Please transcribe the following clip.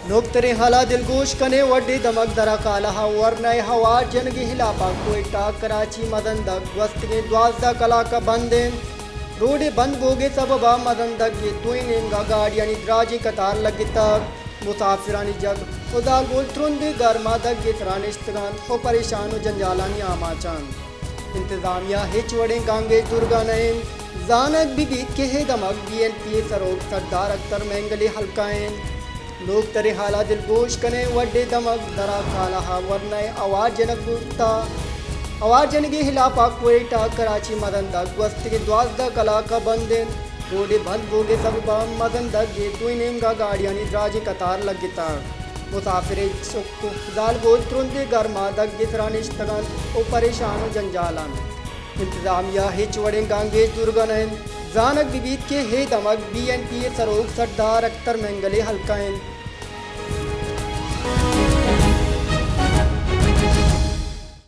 نوکتریں حالا دلگوش کنیں، وڈے دمگ درا کالہ ء ورنا ء ہوار جنگ ء ہلاپ ء کوئٹہ کراچی مزن دگ گوستگیں دوازدہ کلاک ء بند انت۔ روڈ ء بند بوگ ء سبب ء مزن دگ ء دوئیں نیمگ ء گاڑیانی دراجیں قطار لگتگ۔ مسافرانی جگ و زالبول ترندیں گرما دگ ء سرا نشتگ انت و پریشان و جنجالانی آماچ انت۔ انتظامیہ ہچ وڑیں گنگیج زرگا نہ انت۔ زانگ بہ بیت کہ اے دمگ بی این پی ء سروک سردار اختر مینگل ء ہلکا انت۔ نوکتریں حالا دلگوش کنیں، وڈے دمگ درا کالہ ء ورنا ء ہوار جنگ بوتا۔ ہوار جنگ ء ہلاپ ء کوئٹہ کراچی مزن دگ گوستگیں دوازدہ کلاک ء بند انت۔ روڈ ء بند بوگ ء سبب ء مزن دگ ء دوئیں نیمگ ء گاڑیانی دراجیں قطار لگتگ۔ مسافر ء چک و زالبول ترندیں گرما دگ ء سرا نشتگ انت و پریشان و جنجال انت۔ انتظامیہ ہچ وڑیں گنگیج زرگا نہ انت۔ زانگ بہ بیت کہ اے دمگ بی این پی ء سروک سردار اختر مینگل ء ہلکا انت۔